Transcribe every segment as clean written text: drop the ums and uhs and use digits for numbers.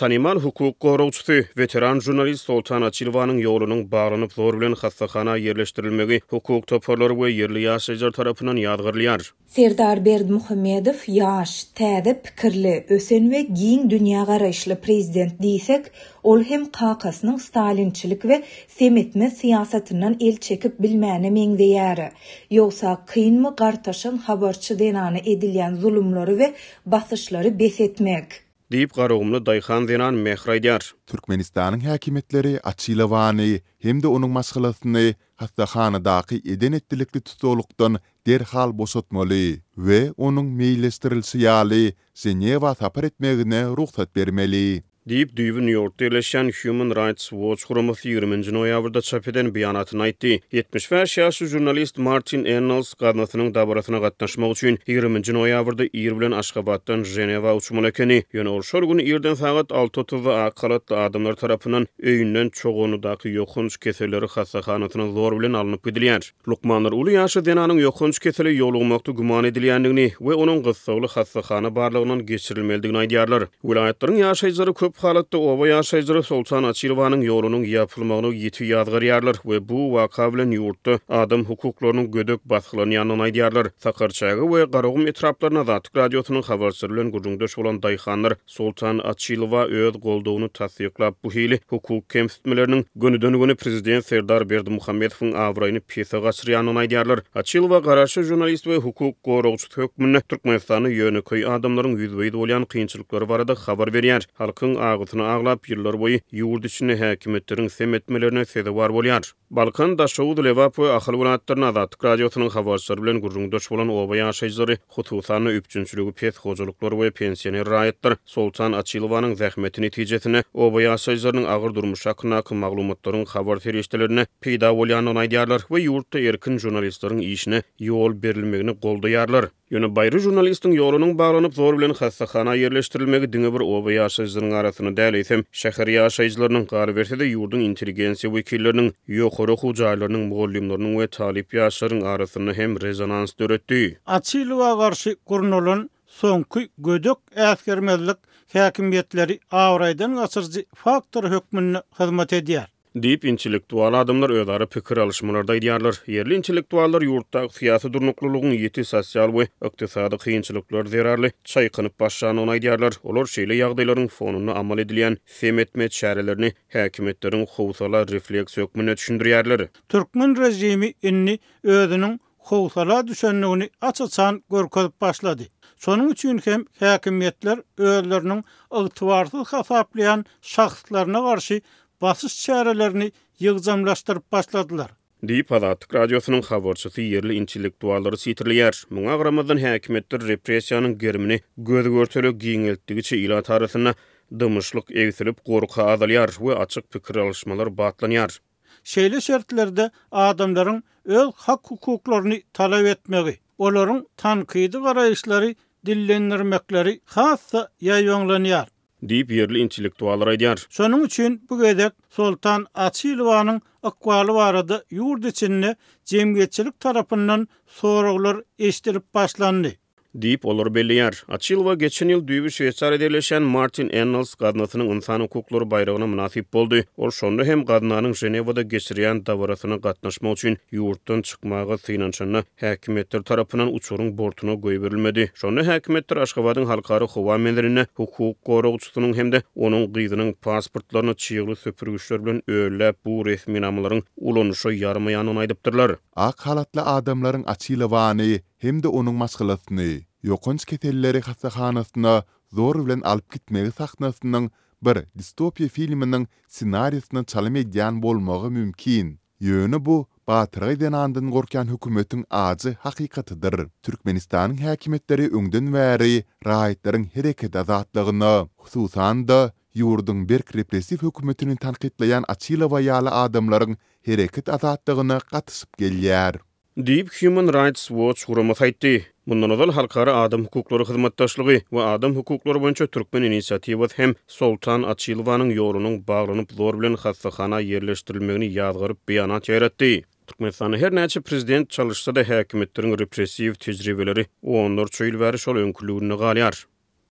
Tanymal hukuk goragçysy, weteran žurnalist Soltan Açilowanyň ýolunyň baglanyp zor bilen hassahana ýerleşdirilmegi hukuk toparlary we ýerli ýaşaýjylar tarapyndan ýazgarylýar. Serdar Berdimuhamedow ýaş, täze pikirli, ösen we giň dünýägaraýyşly prezident diýsek, ol hem kakasynyň stalinçilik we sem etmez syýasatyndan el çekip bilmäne meňzeýär. Ýogsa kynmy gartaşan habarçy zenana edilýän zulumlary we basyşlary bes etmek? Diýip, garagumly daýhan zenan Mähri aýdýar. Türkmenistanyň häkimiýetleri Açilowany hem-de onuň maşgalasyny hassahanadaky eden-etdilikli tussaglykdan derhal boşatmaly we onuň meýilleşdirilişi ýaly Ženewa sapar etmegine rugsat bermeli. Diýip, düýbi Nýu-Ýorkda ýerleşýän Human Rights Watch guramasy ýigriminji noýabrda çap eden beýanatynda aýtdy. 75 ýaşly žurnalist Martin Ennals gaznasynyň dabarasyna gatnaşmak üçin ýigriminji noýabrda ir bilen Aşgabatdan Ženewa uçmaly ekeni. Ýöne ol şol gün irden sagat alty otuzda ak halatly adamlar tarapyndan öýünden Çoganlydaky ýokanç keselleri hassahanasyna zor bilen alnyp gidilýär. Lukmanlar uly ýaşly zenanyň ýokanç kesele ýolugmakda güman edilýändigini we onuň gyssagly hassahana barlagyndan geçirilmelidigini aýdýarlar. Welaýatlaryň ýaşaýjylary köp halatda oba ýaşaýjylary Soltan Açilowanyň ýolunyň ýapylmagyny ýiti ýazgarýarlar we bu waka bilen ýurtda adam hukuklarynyň gödek basgylanýandygyny aýdýarlar. Sakarçäge we Garagum etraplarynda Azatlyk Radiosynyň habarçylary bilen gürrüňdeş bolan daýhanlar Soltan Açylowa öz goldawyny tassyklap, bu hili hukuk kemsitmeleriniň gönüden-göni prezident Serdar Berdimuhamedowyň abraýyny pese gaçyrýandygyny aýdýarlar. Açylowa garaşsyz žurnalist we hukuk goragçysy hökmünde Türkmenistanda ýönekeý adamlaryň ýüzbe-ýüz bolýan kynçylyklary barada habar berýär, halkyň agysyny aglap, ýyllarboýy ýurt içinde häkimiýetleriň sem etmelerine sezewar bolýar. Balkan, Daşoguz, Lebap we Ahal welaýatlarynda Azatlyk Radiosynyň habarçylary bilen gürrüňdeş bolan oba ýaşaýjylary, hususan-da, üpjünçiligi pes hojalyklar we pensioner raýatlar Soltan Açylowanyň zähmeti netijesinde oba ýaşaýjylarynyň agyr durmuşy hakyndaky maglumatlaryň habar serişdelerinde peýda bolýandygyny aýdýarlar we ýurtda erkin žurnalistleriň işine ýol berilmegini goldaýarlar. Ýöne baýry žurnalistiň ýolunyň baglanyp, zor bilen hassahana ýerleşdirilmegi diňe bir oba ýaşaýjylarynyň arasynda däl, eýsem, şäher ýaşaýjylarynyň, galyberse-de, ýurduň intelligensiýa wekilleriniň, ýokary okuw jaýlarynyň mugallymlarynyň we talyp ýaşlaryň arasynda hem rezonans döretdi. Açylowa garşy gurnalan soňky gödek äsgermezlik häkimiýetleri abraýdan gaçyryjy faktor hökmünde hyzmat edýär. Diýip, intellektual adamlar özara pikir alyşmalarda aýdýarlar. Ýerli intellektuallar ýurtdaky syýasy durnuklylygyň ýiti sosial we ykdysady kynçylyklar zerarly çaýkanyp başlandygyny aýdýarlar. Olar şeýle ýagdaýlaryň fonunda amal edilýän sem etme çärelerini häkimiýetleriň howsala refleksi hökmünde düşündirýärler. Türkmen režimi indi özüniň howsala düşendigini aç-açan görkezip başlady. Şonuň üçin hem häkimiýetler özleriniň ygtybarsyz hasaplaýan şahslaryna garşy basyş çärelerini ýygjamlaşdyryp başladylar. Diýip, Azatlyk Radiosynyň habarçysy ýerli intellektuallary sitirleýär. Muňa garamazdan, häkimiýetler repressiýanyň gerimini göz-görtele giňeltdigiçe ilat arasynda dymyşlyk egsilip, gorky azalýar we açyk pikir alyşmalar batlanýar. Şeýle şertlerde adamlaryň öz hak-hukuklaryny talap etmegi, olaryň tankydy garaýyşlary dillendirmekleri has-da ýaýbaňlanýar. Diýip, ýerli intellektuallar aýdýar. Şonuň üçin bu gezek Soltan Açylowanyň ykbaly barada ýurt içinde jemgyýetçilik tarapyndan soraglar eşidilip başlandy. Diýip, olar belleýär. Açylowa geçen ýyl düýbi Şweýsariýada ýerleşýän Martin Ennals gaznasynyň ynsan hukuklary baýragyna mynasyp boldy. Ol şonda hem gaznanyň Ženewada geçirýän dabarasyna gatnaşmak üçin ýurtdan çykmaga synanyşanda, häkimiýetler tarapyndan uçaryň bortuna goýberilmedi. Şonda häkimiýetler Aşgabadyň halkara howa menzilinde hukuk goragçysynyň hem-de onuň gyzynyň pasportlaryny çygly süpürgiçler bilen ölläp, bu resminamalaryň ulanyşa ýaramaýandygyny aýdypdyrlar. Ak halatly adamlaryň Açylowany hem-de onuň maşgalasyny ýokanç keselleri hassahanasyna zor bilen alyp gitmegi sahnasynyň bir distopiýa filminiň ssenariýasyna çalym edýän bolmagy mümkin. Ýöne bu batyrgaý zenandan gorkýan hökümetiň ajy hakykatydyr. Türkmenistanyň häkimiýetleri öňden bäri raýatlaryň hereket azatlygyna, hususan-da, ýurduň berk repressiw hökümetini tankytlaýan Açylowa ýaly adamlaryň hereket azatlygyna gatyşyp gelýär. Diýip, Human Rights Watch guramasy aýtdy. Mundan ozal Halkara adam hukuklary hyzmatdaşlygy we adam hukuklary boýunça türkmen inisiatiwasy hem Soltan Açylowanyň ýolunyň baglanyp zor bilen hassahana ýerleşdirilmegini ýazgaryp beýanat ýaýratdy. Türkmenistanda her näçe prezident çalyşsa-da häkimiýetleriň repressiw tejribeleri onlarça ýyl bäri şol öňküliginde galýar.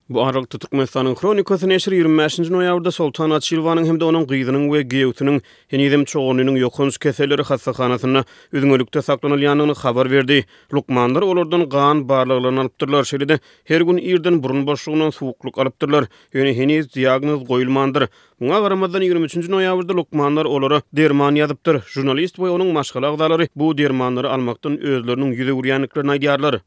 Bu aralykda, Türkmenistanyň Hronikasy neşiri 25-nji noýabrda Soltan Açylowanyň hem-de onuň gyzynyň we giýewsiniň henizem Çoganlynyň ýokanç keselleri hassahanasynda üzňelikde saklanylýandygyny habar berdi. Lukmanlar olardan gan barlaglaryny alypdyrlar, şeýle-de her gün irden burun boşlugyndan suwuklyk alypdyrlar, ýöne heniz diagnoz goýulmandyr. Muňa garamazdan, 23-nji noýabrda lukmanlar olara derman ýazypdyr. Žurnalist we onuň maşgala agzalary bu dermanlary almakdan özleriniň ýüz öwürýändiklerini aýdýarlar.